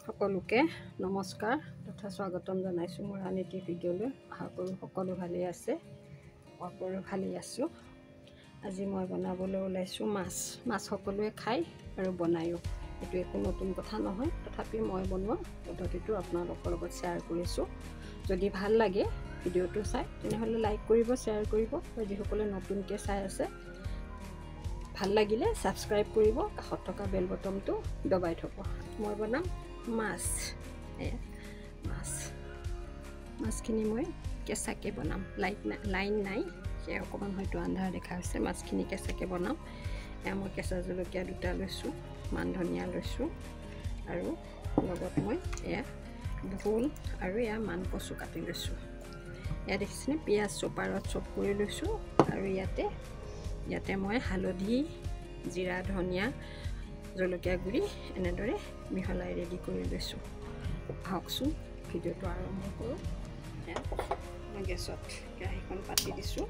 সকলোকে নমস্কাৰ তথা স্বাগতম জনাইছোঁ মোৰ আন এটি ভিডিঅ'লৈ। আশা কৰোঁ সকলো ভালেই আছে, মই ভালেই আছোঁ। আজি মই বনাবলৈ ওলাইছোঁ মাছ। মাছ সকলোৱে খায় আৰু বনায়ো, এইটো একো নতুন কথা নহয়। তথাপি মই বনোৱা পদ্ধতিটো আপোনালোকৰ লগত শ্বেয়াৰ কৰিছোঁ। যদি ভাল লাগে ভিডিঅ'টো চাই তেনেহ'লে লাইক কৰিব, শ্বেয়াৰ কৰিব, আৰু যিসকলে নতুনকৈ চাই আছে ভাল লাগিলে ছাবস্ক্ৰাইব কৰিব, কাষত থকা বেল বটনটো দবাই থ'ব। মই বনাম মাছ। মাছ মাছখিনি মই কেঁচাকৈ বনাম। লাইন নাই, সেয়ে অকণমান হয়তো আন্ধাৰ দেখা হৈছে। মাছখিনি কেঁচাকৈ বনাম। এয়া মই কেঁচা জলকীয়া দুটা লৈছোঁ, মান ধনিয়া লৈছোঁ, আৰু লগত মই এয়া ভোল আৰু এয়া মান কচু কাটি লৈছোঁ। এয়া দেখিছেনে, পিঁয়াজ চপাৰত চপ কৰি লৈছোঁ। আৰু ইয়াতে মই হালধি, জিৰা, ধনিয়া, জলকীয়া গুড়ি এনেদৰে মিহলাই ৰেডি কৰি লৈছোঁ। আহকচোন ভিডিঅ'টো আৰম্ভ কৰোঁ। মই গেছত কেৰাহীখন পাতি দিছোঁ।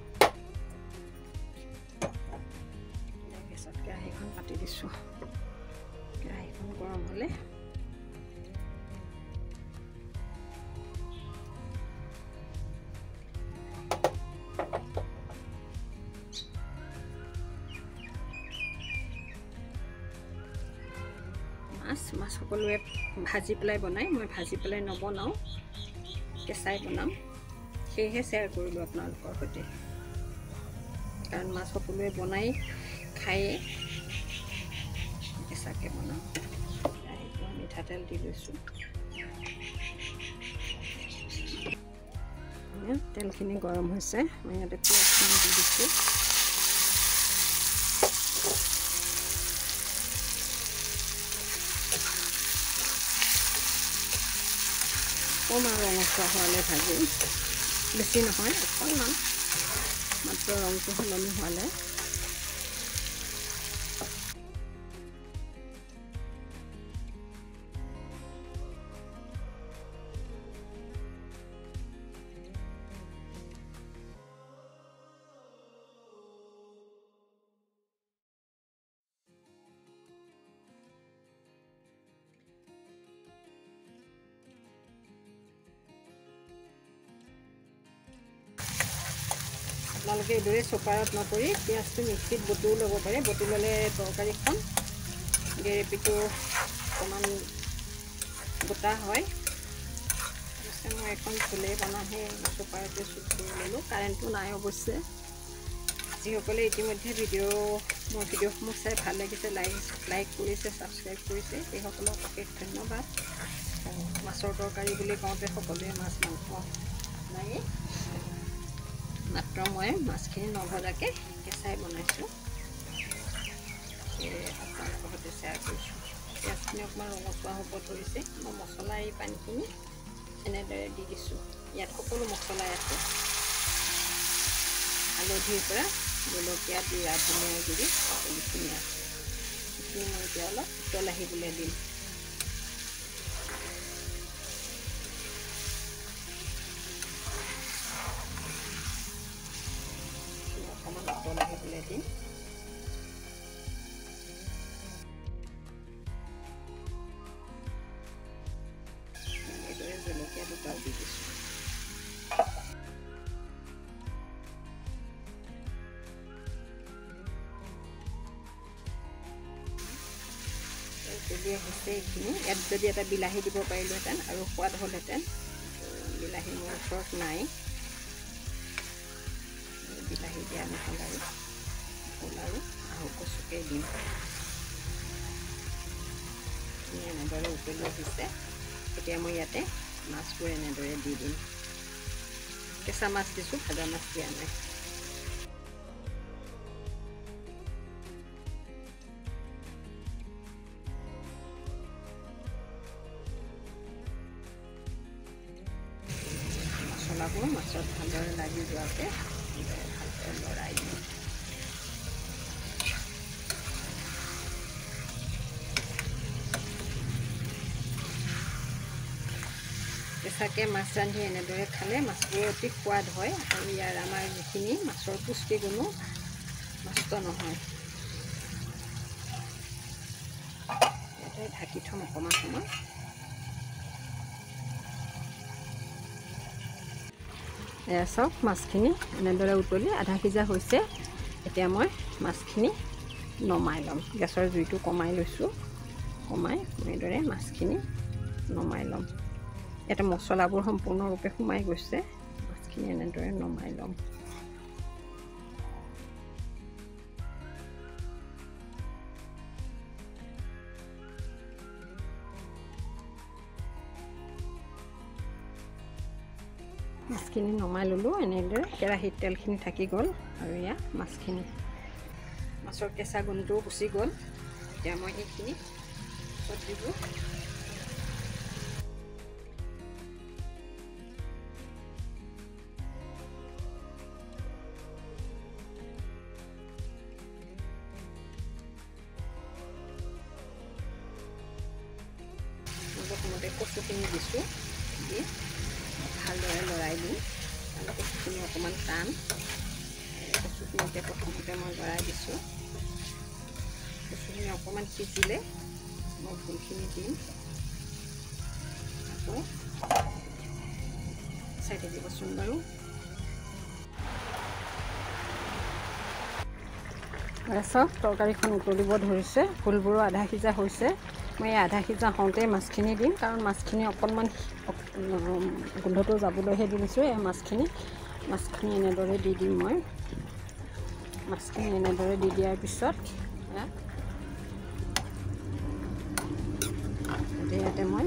গেছত কেৰাহীখন পাতি দিছোঁ। কেৰাহীখন গৰম হ'লে মাছ সকলোৱে ভাজি পেলাই বনায়, মই ভাজি পেলাই নবনাওঁ, কেঁচাই বনাম। সেয়েহে শ্বেয়াৰ কৰিলোঁ আপোনালোকৰ সৈতে, কাৰণ মাছ সকলোৱে বনাই খায়ে, কেঁচাকৈ বনাম। মিঠাতেল দি লৈছোঁ। তেলখিনি গৰম হৈছে, মই ইয়াতে পিঁয়াজখিনি দি দিছোঁ। অকণমান ৰঙচুৱা হোৱালৈ ভাজিম, বেছি নহয়, অকণমান মাত্ৰ ৰংটো সলনি হোৱালৈ। আপোনালোকে এইদৰে চপাৰত নকৰি পিঁয়াজটো মিক্সিত বটিও ল'ব পাৰে। বটি ল'লে তৰকাৰীখন গ্ৰেভিটো অকণমান গোটা হয়। অৱশ্যে মই এখন ফুলেই বনাম, সেই চপাৰতে চুপ কৰি ল'লোঁ। কাৰেণ্টটো নাই অৱশ্যে। যিসকলে ইতিমধ্যে মোৰ ভিডিঅ'সমূহ চাই ভাল লাগিছে, লাইক কৰিছে, ছাবস্ক্ৰাইব কৰিছে, সেইসকলক অশেষ ধন্যবাদ। মাছৰ তৰকাৰী বুলি কওঁতে সকলোৱে মাছ মাংস নায়েই, মাত্ৰ মই মাছখিনি নভজাকৈ কেঁচাই বনাইছোঁ, সেয়ে আপোনালোকৰ সৈতে শ্বেয়াৰ কৰিছোঁ। পিঁয়াজখিনি অকণমান ৰঙচুৱা হ'ব ধৰিছে। মই মছলা এই পানীখিনি এনেদৰে দি দিছোঁ। ইয়াত সকলো মছলাই আছে, হালধিৰ পৰা জলকীয়া, জিৰা, ধনিয়া গুড়ি সকলোখিনি আছে। এইখিনি মই এতিয়া অলপ উতল আহিবলৈ দিম। অকণমান উতল আহিবলৈ দিম। এইদৰে জলকীয়া দুটাও দি দিছোঁ। উতলি আহিছে এইখিনি। ইয়াত যদি এটা বিলাহী দিব পাৰিলোহেঁতেন আৰু সোৱাদ হ'লহেঁতেন। বিলাহী মোৰ ওচৰত নাই, বিলাহী দিয়া নহ'ল। আৰু ভোল আৰু আহু কচুকে দিম। এনেদৰে উতলি আহিছে। এতিয়া মই ইয়াতে মাছবোৰ এনেদৰে দি দিম। কেঁচা মাছ দিছোঁ, ভাজা মাছ দিয়া নাই। মছলাবোৰ মাছত ভালদৰে লাগি যোৱাকৈ ভালকৈ লৰাই দিম। কেঁচাকৈ মাছ ৰান্ধি এনেদৰে খালে মাছবোৰ অতি সোৱাদ হয়, আৰু ইয়াৰ আমাৰ যিখিনি মাছৰ পুষ্টিগুণো নষ্ট নহয়। ইয়াতে ঢাকি থ'ম অকণমান সময়। এয়া চাওক মাছখিনি এনেদৰে উতলি আধা সিজা হৈছে। এতিয়া মই মাছখিনি নমাই ল'ম। গেছৰ জুইটো কমাই লৈছোঁ, কমাই এইদৰে মাছখিনি নমাই ল'ম। ইয়াতে মছলাবোৰ সম্পূৰ্ণৰূপে সোমাই গৈছে। মাছখিনি এনেদৰে নমাই ল'ম। মাছখিনি নমাই ল'লোঁ এনেদৰে। কেৰাহীত তেলখিনি থাকি গ'ল আৰু ইয়াত মাছখিনি, মাছৰ কেঁচা গোন্ধটোও গুচি গ'ল। এতিয়া মই এইখিনি চব্জিবোৰ প্ৰথমতে কচুখিনি দিছোঁ, দি ভালদৰে লৰাই দিম। কাৰণ কচুখিনি অকণমান টান, কচুখিনিতে প্ৰথমতে মই লৰাই দিছোঁ। কচুখিনি অকণমান সিজিলে মই ভোলখিনি দিম। আকৌ চাই থাকিবচোন বাৰু। চাওক তৰকাৰীখন উতলিব ধৰিছে, ভোলবোৰো আধা সিজা হৈছে। মই এই আধা সিজা হওঁতেই মাছখিনি দিম, কাৰণ মাছখিনি অকণমান গোন্ধটো যাবলৈহে দিছোঁ। এই মাছখিনি এনেদৰে দি দিম মই। মাছখিনি এনেদৰে দি দিয়াৰ পিছত ইয়াতে মই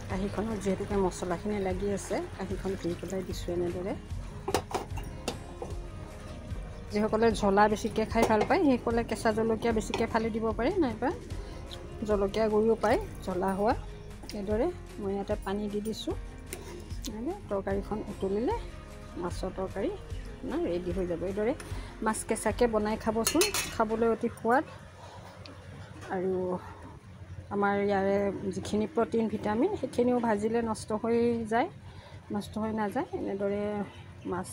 কাঁহীখনত যিহেতুকে মছলাখিনি লাগি আছে, কাঁহীখন ধুই পেলাই দিছোঁ এনেদৰে। যিসকলে জ্বলা বেছিকৈ খাই ভাল পায় সেইসকলে কেঁচা জলকীয়া বেছিকৈ ফালি দিব পাৰে, নাইবা জলকীয়া গুড়িও পায় জ্বলা হোৱা। এইদৰে মই ইয়াতে পানী দি দিছোঁ। তৰকাৰীখন উতলিলে মাছৰ তৰকাৰী আপোনাৰ ৰেডি হৈ যাব। এইদৰে মাছ কেঁচাকৈ বনাই খাবচোন, খাবলৈ অতি সোৱাদ। আৰু আমাৰ ইয়াৰে যিখিনি প্ৰ'টিন ভিটামিন সেইখিনিও ভাজিলে নষ্ট হৈ যায়, নষ্ট হৈ নাযায়। এনেদৰে মাছ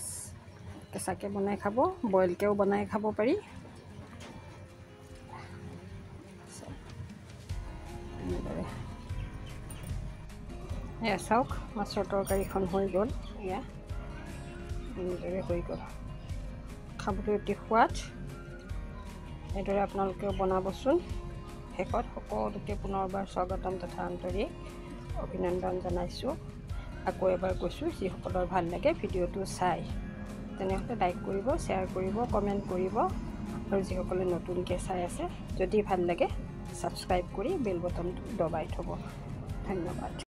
কেঁচাকৈ বনাই খাব, বইলকৈও বনাই খাব পাৰি। এনেদৰে এয়া চাওক মাছৰ তৰকাৰীখন হৈ গ'ল। এয়া এনেদৰে হৈ গ'ল, খাবলৈ অতি সোৱাদ। এইদৰে আপোনালোকেও বনাবচোন। শেষত সকলোকে পুনৰবাৰ স্বাগতম তথা আন্তৰিক অভিনন্দন জনাইছোঁ। আকৌ এবাৰ কৈছোঁ, যিসকলৰ ভাল লাগে ভিডিঅ'টো চাই তেনেহ'লে লাইক কৰিব, শ্বেয়াৰ কৰিব, কমেণ্ট কৰিব। আৰু যিসকলে নতুনকৈ চাই আছে, যদি ভাল লাগে ছাবস্ক্ৰাইব কৰি বেল বটনটো দবাই থ'ব। ধন্যবাদ।